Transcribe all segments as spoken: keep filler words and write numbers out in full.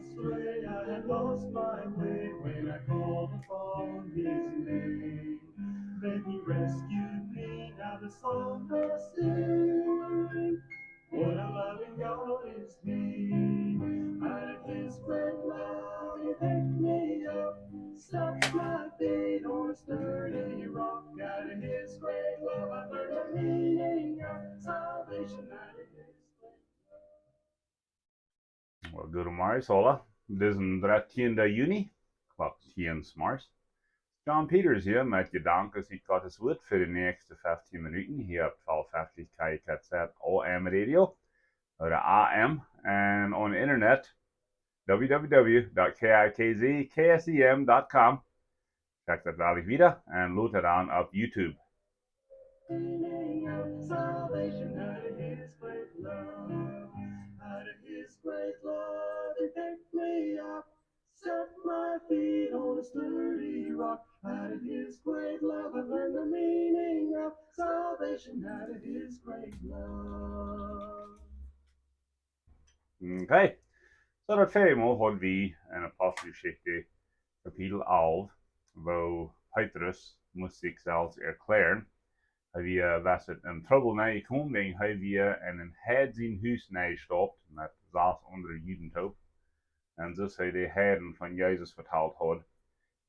Astray, I had lost my way when I called upon his name. Then he rescued me, now the song I sing. What a loving God is he. Out of his great love, he picked me up, set my feet on a sturdy rock. Out of his great love, I learned the meaning of salvation. Out of his great love. Well, good morning, Sola. Dit es de dartieende Juni, Klock tieen 's morjes. John Peters hia met Jedanken ut Gottes Wuat fa de näakjste feftieen Minuten hia opp twalf fefti K K Z A M Radio, ooda A M, un opp Internet, W W W dot K I K Z K S E M dot com. Checkt daut wada wieda un lot et aun opp YouTube. Salvation out of his great love, out of his great love, he picked me up, set my feet on a sturdy rock. Out of his great love, I learned the meaning of salvation out of his great love. Okay. So, daut väle Mol haud wie en Aposteljeschicht Kapitel alf, woo Petrus must sikj selfst erkjläaren. Hee wia, wia en Trubbel nenjekomen, wäajen hee wia en een Heid sien Hus nenjestaupt met sas aundre Juden toop. Un soo aus hee de Heiden von Jesus vetalt haud,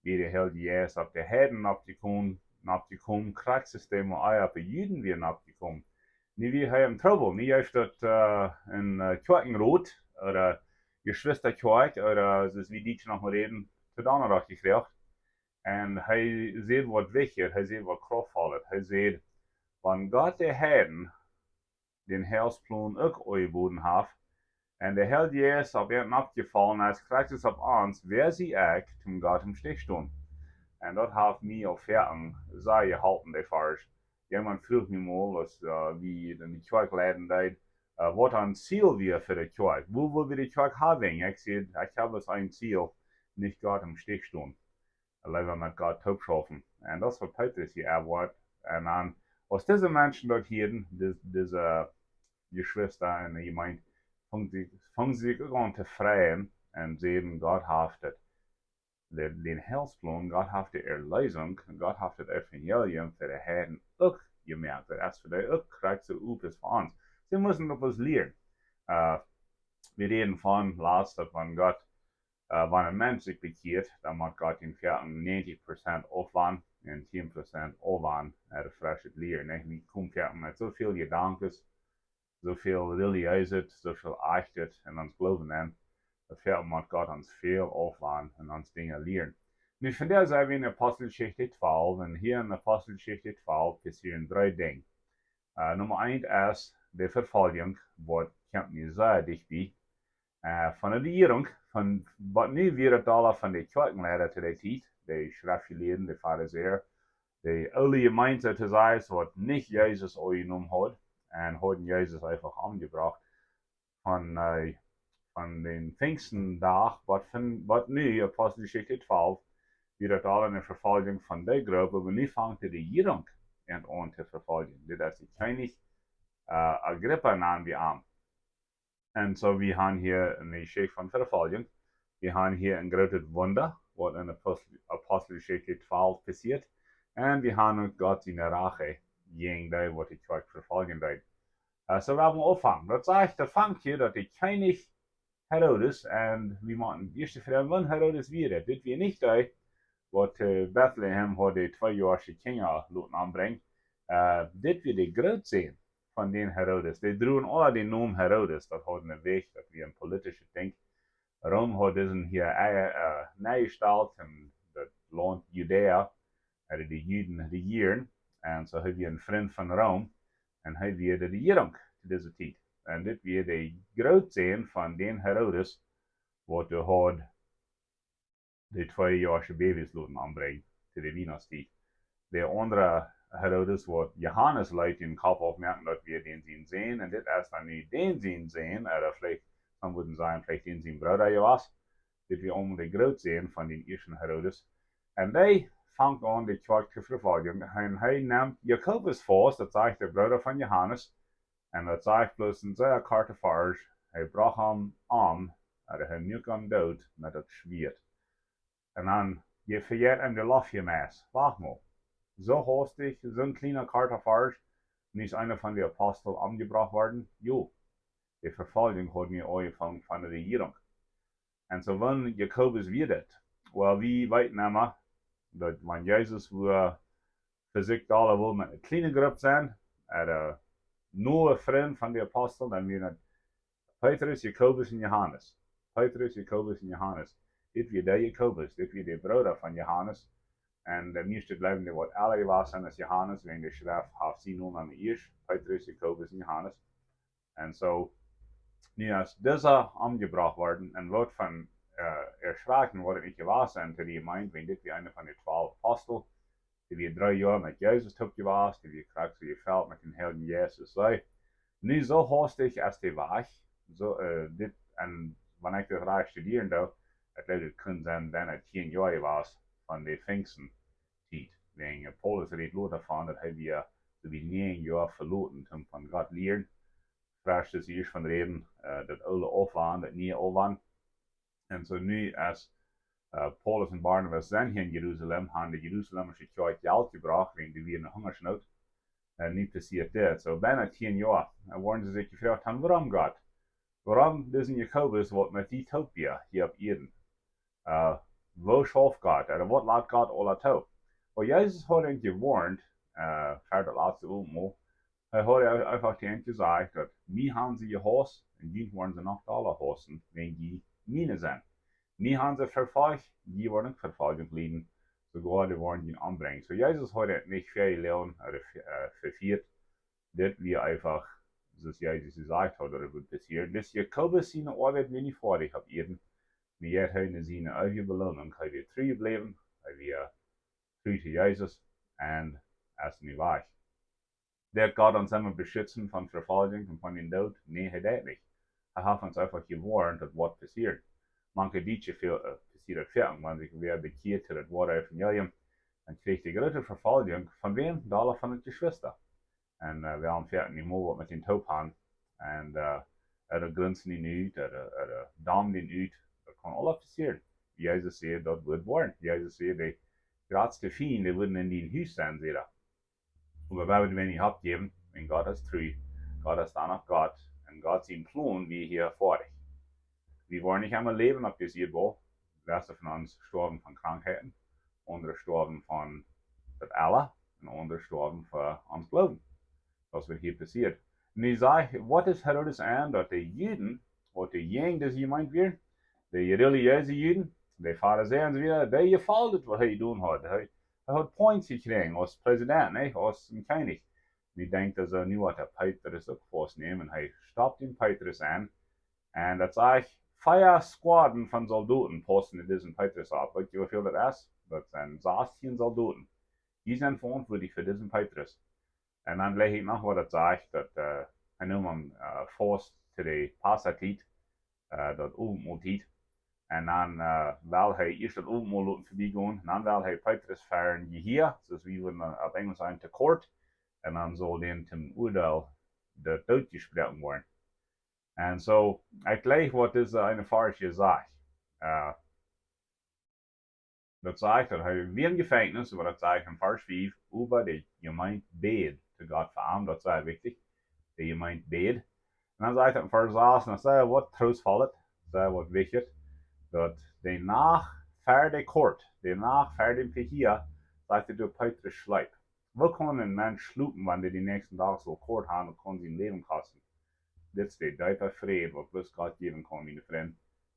wia de Heilje Jeist opp de Heiden noppjekomen, noppjekomen, krakjt soo aus hee opp de Juden wia noppjekomen. Nu wia hee en Trubbel, nu jeef daut, äh, een, äh, Kjoakjenrot, ooda Jeschwistakjoakj, ooda soo aus wie Dietsche noch mol räden, to Donnerstag jekjräajen. Un hee säd waut wichtjet, hee säd waut kraftvollet. Hee säd, wan Gott de Heiden dän Heilsplon uk aunjeboden haft, un de Heilje Jeist opp an aufjefollen es, krakjt soo opp ons, wäa sie ekj, toom Gott em Stich stonen? Un daut haft mie aul väl sea jeholpen, dee Varsch. Jemaunt fruach mie mol, aus, äh, wie en de Kjoakj leiden deed, äh, waut ons Ziel wia fa de Kjoakj. Wua well wie de Kjoakj haben? Ekj säd, ekj hab bloos een Ziel, nich Gott em Stich stonen. Leewa met Gott toop schaufen. Un daut es waut Petrus hia erwoat. Un dan, aus dise Menschen daut hieeden, dis-, dise Jeschwista en de Jemeent, fungen see, fungen see sikj uk aun to freien un säden, Gott haft et. De, dän Heilsplon, Gott haft de Erlösung, Gott haft daut Evangelium fa de Heiden uk jemoakt. Daut es fa dee uk krakjt soo op aus fa ons. See musten opp ons lieren. Äh, wie räden von latst, daut wan Gott, äh, wan een Mensch sikj bekjieet, dan mott Gott am foaken näajentich Prozent aufwanen un tieen Prozent aufwanen, äh, fresch lieren. Nich? Wie komen foaken met soo väl Jedanken, soo väl relijeeset, soo väl ajchtet en ons Gloowen en, daut foaken mott Gott ons väl aufwanen un ons Dinja lieren. Nu, vondoag sent wie en Aposteljeschicht twalf, un hia en Aposteljeschicht twalf passieren dree Dinja. Äh, Numma eent es de Vefoljunk, waut kjemt nu sea dicht bie. Äh, von de Rejierunk, von waut nu wia daut aula von de Kjoakjenleida to dee Tiet, de Schreftjelieede, de Farisäa, de oole Jemeent, soo to sajen, waut nich Jesus aunjenomen haud, un hauden Jesus eefach omjebrocht. Von, äh, von dän Pinjstendach, waut von, waut nu, Aposteljeschicht twalf, wia daut aul eene Vefoljunk von dee Grupp, oba nu fangt de Rejierunk an, aun to vefoljen. Dit es de Kjennich, äh, Agrippa nanen wie am. Un soo, wie haben hia eene Jeschicht von Vefoljunk. Wie haben hia een grootet Wunda, waut en Apostel-, Aposteljeschicht twalf passieet. Un wie haben uk Gott siene Rache jäajen dee, waut de Kjoakj vefoljen deed. Äh, soo, wie haben aunjefongen. Daut sajcht, daut fangt hia, daut de Kjennich Herodes, un wie motten ieescht froagen, wan Herodes wia daut? Dit wia nich dee, waut, äh, Betlehem haud de twee Joa oole Kjinja loten ombrinjen. Äh, dit wia de Grootsän von dän Herodes. Dee druagen aula dän Nomen Herodes. Daut haud een Wajch, daut wia een politischet Dinkj. Rom haud disen hia, äh, äh, nenjestalt en daut Launt Judäa, äh, de Juden rejieren. Un soo hee wia een Frint von Rom. Un hee wia de Rejierunk to dise Tiet. Un dit wia de Grootsän von dän Herodes, waut doa haud de twee Joa oole Babys loten ombrinjen to de Wienachtstiet. De aundre Herodes, waut Johanes leet dän Kopp aufmoaken, daut wia dän sien Sän, un dit es dan nu dän sien Sän, ooda veleicht dan wudden see veleicht dän sien Brooda jewast. Dit wia om de Grootsän von dän ieeschten Herodes. Un dee fangt aun de Kjoakj to vefoljen. Un hee nemt Jakobus faust, daut sajcht de Brooda von Johanes. Un daut sajcht bloos een sea korta Varsch. Hee brocht am om, ooda hee muak am doot met daut Schwieet. Un dan, jie vejäten am de Loft jemieet. Wacht mol. Soo hastich, soon kjliena korta Varsch, nu es eena von de Apostel omjebrocht worden? Jo, de Vefoljunk haud nu aunjefongen von de Rejierunk. Un soo wan Jakobus wia dit. Well, wie weeten emma, daut wan Jesus wia, fa sikj aule wull met eene kjliene Grupp sennen, ooda, äh, noe Frind von de Apostel, dan wieren daut Petrus, Jakobus un Johanes. Petrus, Jakobus un Johanes. Dit wia de Jakobus, dit wia de Brooda von Johanes. Un de mieeschte jleewen, dee woat ella jewast sennen aus Johanes, wäajen de Schreft haft sien Nomen aun de ieescht, Petrus, Jakobus un Johanes. Un soo, nu es disa omjebrocht worden, un waut von, äh, Erschrakjen woat et nich jewast sennen to de Jemeent, wäajen dit wia eena von de twalf Apostel, dee wia dree Joa met Jesus toop jewast, dee wia krakjt soo jefelt met dän Heiljen Jeist aus see. Nu soo hastich es dee wajch, soo, äh, dit, un wan ekj daut rajcht studieren doo, ekj jleew, daut kunn sennen, dan haft hee tieen Joa jewast von de Pingstentiet. Wäajen, äh, Paulus rät lota von, daut hee wia soo bie näajen Joa veloten, om von Gott lieren. Fresch es ieescht von räden, äh, daut oole aufwauen, daut niee aufwauen. Un soo nu aus, äh, Paulus un Barnabas sent hia en Jerusalem, haben de Jerusalem Kjoakj Jelt jebrocht, wäajen dee wieren en Hungasnoot. Un nu passieet dit. Soo bennen tieen Joa. Dan woaren see sikj jefroagt haben, wuarom Gott? Wuarom disen Jakobus, waut met die toop wia hia opp Ieed? Äh, woo schauft Gott? Ooda waut lat Gott aula too? Well, Jesus haud an jewoarnt, äh, ver daut latste Owentmol. Hee haud eefach to an jesajcht, daut mie haben see jehaust, un junt woaren see noch dolla hausen, wan jie miene sent. Mie haben see vefolcht, jie woaren Vefoljunk lieden, soogoa dee woaren junt ombrinjen. Soo Jesus haud et nich väajeloagen, ooda ve-, äh, vefieet. Dit wia eefach, soo aus Jesus jesajcht haud, daut et wudd passieren. Dis Jakobus siene Oabeit wia nich foadich opp Ieed. Nu jeit hee no siene eewje Beloonunk. Hee wia tru jebläwen, hee wia tru to Jesus, un es nu wajch. Deit Gott ons emma beschitzen von Vefoljunk un von dän Doot? Nä, hee deit nich. Hee haft ons eefach jewoarnt, daut woat passieren. Mank de Dietsche väl, äh, passieet daut foaken, wan sikj wäa bekjieet to daut woare Evangelium, dan kjricht dee groote Vefoljunk. Von wäm? Dolla von de Jeschwista. Un, äh, wie haben foaken nich mol waut met dän toop haben. Un, äh, ooda grunzen dee ut, ooda, ooda domen dee ut. Daut kaun aules passieren. Jesus säd, daut woat woaren. Jesus säd, de jratste Fiend, dee wudden en dien Hus sennen, säd hee. Oba wie woaren nich oppjäwen, un Gott es tru, Gott es dan noch Gott, un Gott sien Plon wia hia foadich. Wie woaren nich emma läwen opp dise Ieed. Wese von ons stoawen von Krankheiten, aundre stoawen von daut Ella, un aundre stoawen fa ons Gloowen. Daut es waut hia passieet. Nu saj ekj, waut es Herodes aun, daut de Juden, waut de jäajen dise Jemeent wieren, de relijeese Juden, de Farisäa un soo wieda, dee jefoll daut, waut hee jedonen haud. Hee, hee haud points jekjräajen aus President, nä, aus een Kjennich. Nu denkjt hee soo, nu woat hee Petrus uk faustnämen, un hee stopt dän Petrus aun. Un daut sajcht, vea Squaden von Soldoten paussen opp disen Petrus opp. Weet jie, woo väl daut es? Daut sent sastieen Soldoten. Dee sent veauntwuatlich fa disen Petrus. Un dan läs ekj noch, waut daut sajcht, daut, äh, hee neem am, äh, faust to de Passatiet, äh, daut Owentmoltiet. Un dan, äh, well hee ieescht daut Owentmol loten verbiegonen, dan well hee Petrus ver een Jehia, soo aus wie wudden opp Enjlisch sajen, to court. Un dan saul dän toom Uadeel de Doot jesproaken woaren. Un soo, ekj jleich, waut dise eene Varsch sajcht. Äh, daut sajcht, daut hee wia em Jefenkjnis, oba daut sajcht en Varsch fief, oba de Jemeent bäd to Gott fa am, daut es sea wichtich. De Jemeent bäd. Un dan sajcht et en Varsch sas, un daut es sea waut troostvollet, sea waut wichtjet, daut de Nacht ver de court, de Nacht ver dän Jehia, sajcht et, daut Petrus schleep. Woo kaun een Mensch schlopen, wan dee dän näakjsten Dach saul court haben, daut kaun sien Läwen kosten? Dit es de deepe Fräd, waut bloos Gott jäwen kaun, miene Frind.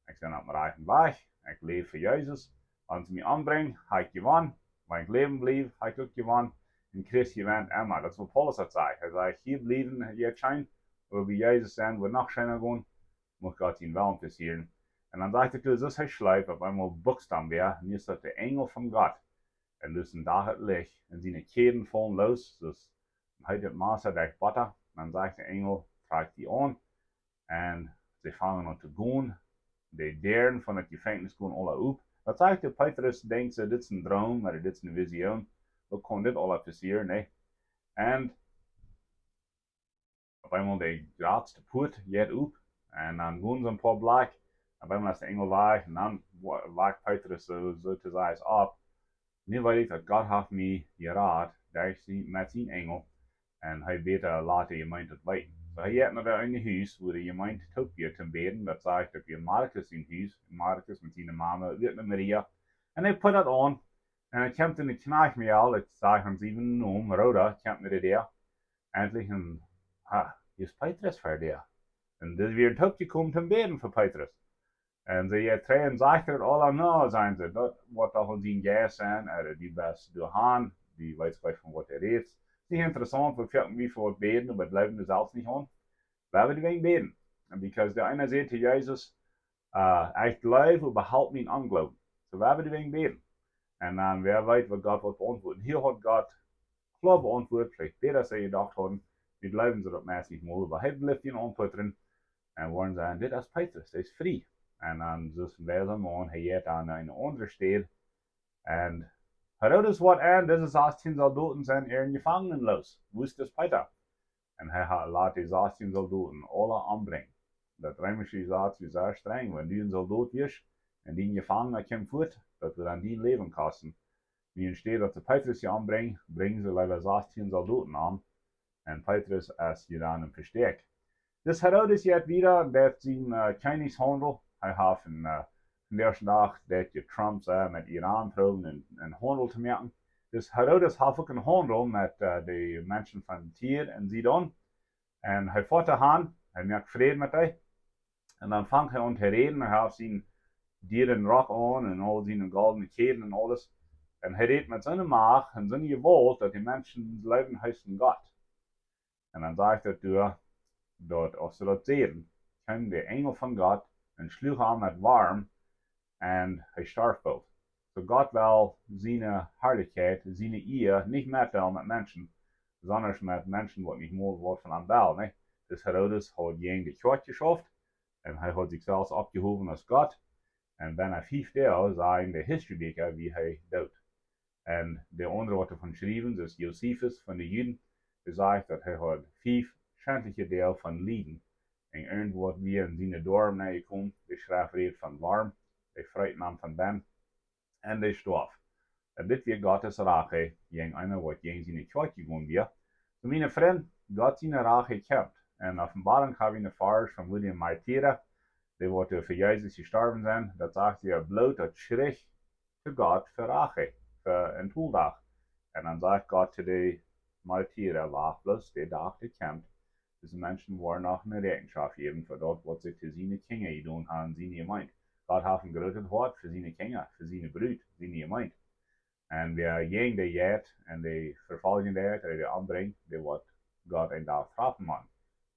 Ekj sie oppem rajchten Wajch, ekj läw fa Jesus. Wan see mie ombrinjen, hab ekj jewonnen. Wan ekj läwen bliew, hab ekj uk jewonnen. Un Christ jewent emma. Daut es waut Paulus haud jesajcht. Hee säd, hia bliewen, hia scheen, oba bie Jesus sennen, woat noch scheena gonen. Mucht Gott sien Wellen passieren. Un dan sajcht et, soo aus hee schleep, opp eemol bukst am wäa, un es daut de Enjel von Gott. Un loosst daut Licht, un siene Kjäden faulen loos, soo aus een heetet Massa derch Botta. Dan sajcht de Enjel, trakj die aun. Un See fangen aun to gonen. De Däaren von daut Jefenkjnis gonen aula op. Daut sajcht, de Petrus denkjt soo, dit es een Droom, ooda dit es eene Vision. Woo kaun dit aula passieren, nä? Un opp eemol de jratste Puat jeit op. Un dan gonen see een poa Blakj. Opp eemol es de Enjel wajch. Un dan wa-, wajch Petrus soo, soo to sajen opp. Nu weet ekj daut Gott haft mie jerat, derch sien, met sienen Enjel. Un hee bäta lat de Jemeent daut weeten. Soo hee jeit no daut eene Hus, wua de Jemeent toop wia toom bäden. Daut sajcht, daut wia Markus sien Hus. Markus met siene Mame, wia met Maria. Un hee put daut aun. Un dan kjemt een Kjnajcht, ekj saj am sien Nomen, Roda, kjemt no de Däa. Endlich een, ha, hia es Petrus ver de Däa. Un dee wieren toop jekomen toom bäden fa Petrus. Un see, jo, trigj un sajcht daut aula, no, sajen see, daut woat doch aun sien Jeist sennen, ooda du best doa han, du weetst nich von waut du rätst. Es nich interessaunt, woo väl wie fa waut bäden, oba jleewen doa selfst nich aun. Wie haben doawäajen bäden. Un because de eena säd to Jesus, äh, ekj jleew, oba halp mienen Onjloowen. Soo, wie haben doawäajen bäden. Un dan, wäa weet, waut Gott woat beauntwuaden. Hia haud Gott kloa beauntwuat, veleicht bäta aus see jedocht hauden. Wie jleewen see daut meist nich mol, oba hee blift an aunputtren. Un woaren sajen, dit es Petrus, dee es frie. Un dan, soo aus een weisa Maun, hee jeit aun eene aundre Städ. Un Herodes woat aun, dise sastieen Soldoten sent äa Jefangena loos. Woo es dis Petrus? Un hee ha-, lat dee sastieen Soldoten aula ombrinjen. Daut reemische Jesaz wia sea strenj, wan du een Soldot wieescht un dien Jefangna kjeem fuat, daut wudd dan dien Läwen kosten. Nu, enne Städ daut see Petrus hia ombrinjen, brinjen see leewa sastieen Soldoten om. Un Petrus es hia dan em Vesteck. Dis Herodes jeit wieda, dee haft sienen, äh, Kjennichshaundel. Hee haft een, äh, dän ieeschten Dach, dee haft Trump, äh, met Iran proowen een, een Haundel to moaken. Dis Herodes haft uk een Haundel met, äh, de Menschen von Tir un Sidon. Un hee foat doa han, hee moakt Fräd met dee. Un dan fangt hee aun to räden, hee haft sienen dieren Rock aun un aul siene goldne Kjäden un aules. Un hee rät met soone Macht un soone Jewault, daut de Menschen jleewen, hee es een Gott. Un dan sajcht daut doa, daut, aus see daut säden, kjeem de Enjel von Gott un schluach am met Worm un hee storf boolt. Soo Gott well siene Harlichkjeit, siene Ea, nich metdeelen met Menschen, sonda met Menschen, waut nich mol waut von am wellen, nä? Dis Herodes haud jäajen de Kjoakj jeschauft un hee haud sikj selfst oppjehowen aus Gott. Un bennen fief Doag, sajen de Historiebieekja, wia hee doot. Un de aundre, waut doavon schriewen, soo aus Josephus von de Juden, dee sajcht, daut hee haud fief schendliche Doag von Lieden. Un irjentwaut wia en siene Doarm nenjekomen, de Schreft rät von Worm, dee freet am von bennen, un dee storf. Un dit wia Gottes Rache jäajen eenen, waut jäajen siene Kjoakj jegonen wia. Soo, miene Frind, Gott siene Rache kjemt. En Openboarunk hab wie een Varsch von William Martyra, dee woat fa Jesus jestorwen sennen. Daut sajcht, daut Bloot, daut schricht to Gott fa Rache, fa een Toldach. Un dan sajcht Gott to de Martyra, wacht bloos, de Dach, dee kjemt. Dise Menschen woaren noch eene Rechenschoft jäwen fa daut, waut see to siene Kjinja jedonen haben, siene Jemeent. Gott haft een grootet Hoat fa siene Kjinja, fa siene Brut, siene Jemeent. Un wäa jäajen dee jeit un dee vefoljen deit, ooda dee ombrinjt, dee woat Gott een Dach strafen motten.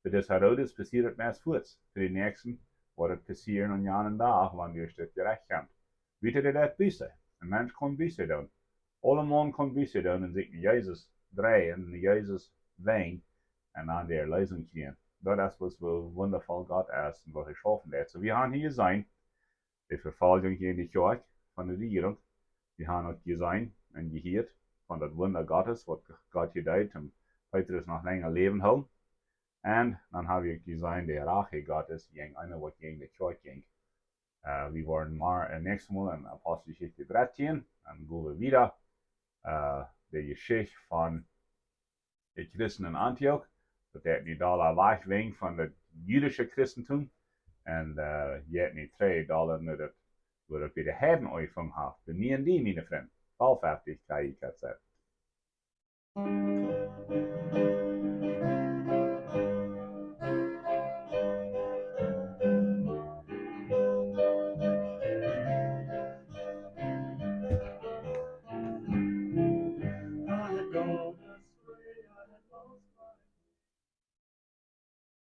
Fa dis Herodes passieet daut meist fuaz. Fa dän näakjsten woat daut passieren aun janen Dach, wan hee daut Jerecht kjemt. Wieda deit daut Buße. Een Mensch kaun Buße doonen. Aulemaun kaun Buße doonen un sikj no Jesus dreien, no Jesus wenjen un dan de Erlösung kjrieen. Daut es, waut, woo wundavoll Gott es un waut hee schaufen deit. Soo, wie haben hia jeseenen, de Vefoljunk jäajen de Kjoakj von de Rejierunk. Wie haben uk jeseenen un jehieet von daut Wunda Gottes, waut Gott hia deed, om Petrus noch lenja läwen hoolen. Un dan hab wie uk jeseenen, de Rache Gottes jäajen eenen, waut jäajen de Kjoakj jinkj. Äh, wie woaren mau, äh, näakjstet Mol en Aposteljeschicht dartieen, dan go wie wieda, äh, de Jeschicht von de Christen en Antioch, daut dee nu doa wajch wieren von daut jüdische Christentum, un, äh, jeit nu trigj doa no daut, wua daut bie de Heiden aunjefongen haft. Bie mie un die, miene Frind, twalf feftich K I K Z.